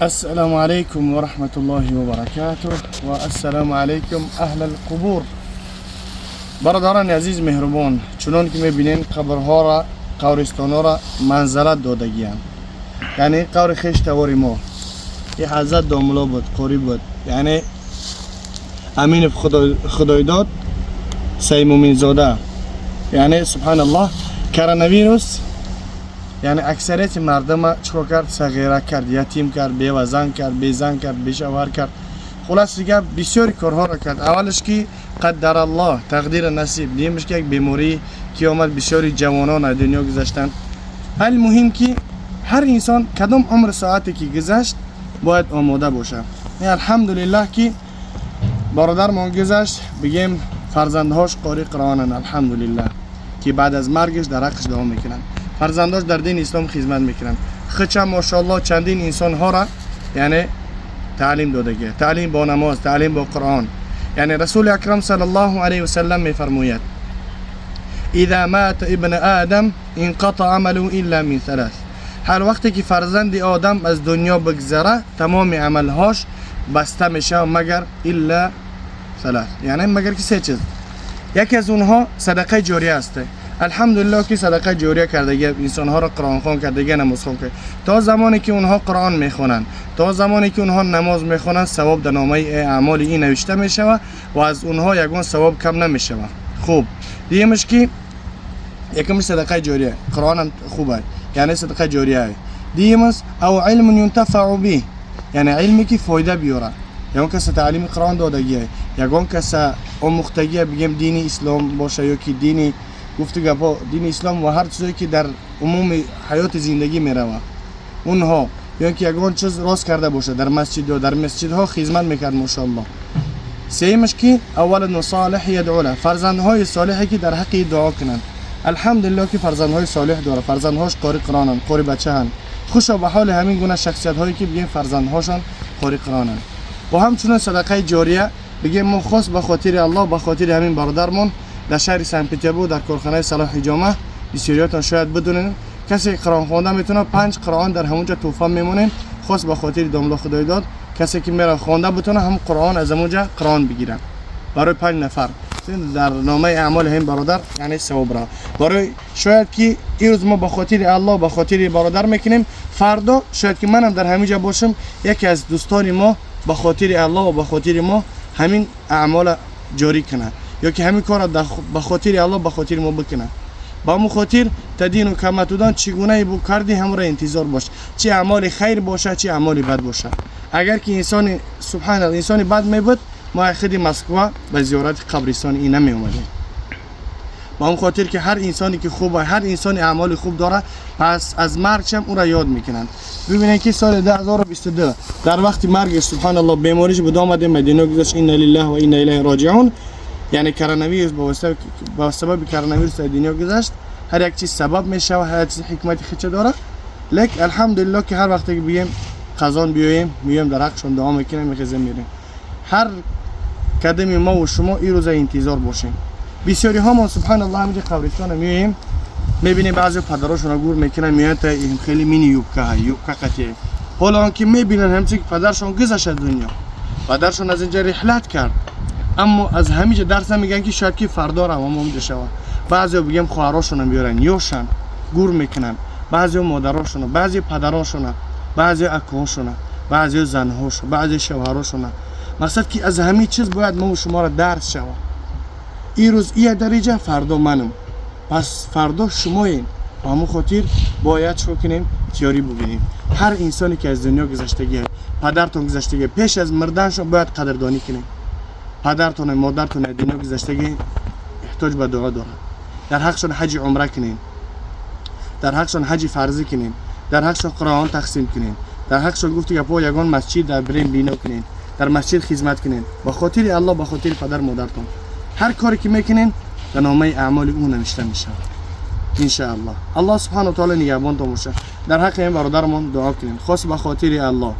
السلام عليكم ورحمة الله وبركاته و السلام علیکم اهل القبور. برادران عزیز مهربان، چنان که میبینین قبرها را، قبرستان ها را منزلت دادگیان. یعنی قبر خویش تبار ما، این حضرت داملا بود، قاری بود، یعنی امین خدایداد سیمومین زاده. یعنی سبحان الله، коронавирус یعنی اکثریت مردم چیکار کرد؟ صغیره کرد، یتیم کرد، بیوه کرد، بیزن کرد، بیشوهر کرد. خلاص دیگه بسیار کارها را کرد. اولش که قدر الله، تقدیر نصیب. دیمش که یک بیماری که آمد، بسیاری جوانان از دنیا گذشتند. المهم که هر انسان کدام عمر ساعتی که گذشت باید آماده باشه. یعنی الحمدلله که برادر ما گذشت، بگیم فرزندهاش قاری قرآنن. الحمدلله که بعد از مرگش در حقش دعا میکنن، فرزنداش در دین اسلام خدمت میکنن. خچه ماشاءالله چندین انسان ها را یعنی تعلیم دادگی، تعلیم با نماز، تعلیم با قرآن. یعنی رسول اکرم صلی الله علیه و سلم میفرماید: اذا مات ابن آدم انقطع عمله الا من ثلاث. هر وقتی که فرزند آدم از دنیا بگذره، تمام عملهاش بسته میشه، مگر الا ثلاث، یعنی مگر که سه چیز. یکی از اونها صدقه جاریه است. الحمدلله که صدقه جاریه کرده، انسان ها را قرآن خوان کرده، نماز خوان کرده. تا زمانی که اونها قرآن میخوانند، تا زمانی که اونها نماز میخوانند، ثواب در نامه اعمال این نوشته میشوه و از اونها یگان ثواب کم نمیشوه. خوب، دیمش که یکمش صدقه جاریه، قرآن هم خوبه، یعنی صدقه جاریه. دیمش او علم ينتفع به، یعنی علمی که فایده بیاره. یگان کس تعلیم قرآن دادگیه، یگان کس آموختگیه، بگیم دین اسلام باشه یا که دینی گفت گپا، دین اسلام و هر چیزی که در عموم حیات زندگی میروه اونها، یا که یگان چیز راست کرده باشه در مسجد یا در مسجدها خدمت میکرد ماشاءالله. سیمش که او ولد صالح يدعو له، فرزندهای صالحی که در حق دعا کنند. الحمدلله که فرزندهای صالح داره، فرزندهاش قاری قرآنن، قاری بچه هن. خوشا به حال همین گونه شخصیت هایی که بگیم فرزندهاشان قاری قرآنن. و همچنین صدقه جاریه، بگیم ما خاص به خاطر الله، به خاطر همین برادرمون در شهر سن پیتربورگ در کارخانه صلاح حجامه، بسیاریاتان شاید بدونن، کسی که قرآن خوانده میتونه، 5 قرآن در همونجا تحفه میمونیم، خاص به خاطر داملا خدای داد. کسی که میره خوانده بتونه هم قرآن از همونجا قرآن بگیره برای 5 نفر در نامه اعمال هم برادر، یعنی ثواب را برای. شاید که این روز ما به خاطر الله، به خاطر برادر میکنیم، فردا شاید که منم در همینجا باشم، یکی از دوستان ما به خاطر الله و به خاطر ما همین اعمال جاری کنه یا که همین کار به خاطر الله، به خاطر ما بکنه. با همون خاطر تدین كما تدان، چگونه بو کردی هم را انتظار باش، چه اعمال خیر باشه، چه اعمال بد باشه. اگر که انسان، سبحان الله، انسان بد می بود، ما خود مسکو به زیارت قبرستان این نمی اومدیم. با اون خاطر که هر انسانی که خوبه، هر انسانی اعمال خوب داره، پس از مرگش هم او را یاد میکنن. ببینید که سال 2022 در وقت مرگ، سبحان الله، بیماریش بود، آمده مدینه گذشت. انا لله و انا الیه راجعون. یعنی کروناویروس، با سبب کروناویروس در دنیا گذشت. هر یک چیز سبب میشه و هر یک چیز حکمت خودش داره. لک الحمدلله که هر وقتی که بگیم قزان بیایم، میایم در حقشون دعا میکنیم، میخزیم میریم. هر کدام ما و شما این روز انتظار باشیم. بسیاری ها ما سبحان الله همینجا قبرستان میاییم، میبینیم بعضی پدراشون رو گور میکنن، میان تا این خیلی مینی юбка های юбка قطعه. حالا آنکه میبینن همچین که پدرشون گذشت از دنیا، پدرشون از اینجا رحلت کرد، اما از همینجا درس میگن که شاید که فردا رو هم اونجا شوه. بعضی بگیم خواهراشون هم بیارن یوشن گور میکنن، بعضی مادراشون، بعضی پدراشون، بعضی اکوهاشون، بعضی زنهاشون، بعضی شوهراشون. مقصد که از همه چیز باید ما و شما را درس شوه. این روز این درجه، فردا منم، پس فردا شمایین. با همون خاطر باید چکار کنیم؟ تیاری ببینیم. هر انسانی که از دنیا گذشتگی، پدرتون گذشتگی، پیش از مردنشون باید قدردانی کنیم. پدرتون و مادرتون از دنیا گذشتگی احتیاج به دعا داره. در حقشون حج عمره کنیم، در حقشون حج فرضی کنیم، در حقشون قرآن تقسیم کنیم، در حقشون گفتی که یگان مسجد در بریم بینا کنیم، در مسجد خدمت کنیم. با خاطر الله، با خاطر پدر مادرتون هر کاری که میکنین در نامه اعمال او نوشته میشه ان شاء الله. الله سبحانه و تعالی نگهبانتون باشه. در حق این برادرمون دعا کنیم، خاص به خاطر الله،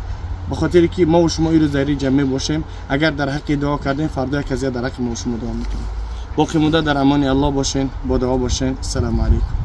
به خاطر که ما و شما این روز در این جمع باشیم. اگر در حق دعا کردیم، فردا یک از در حق ما و شما دعا میکنیم. باقی مونده در امان الله باشین، با دعا باشین. السلام علیکم.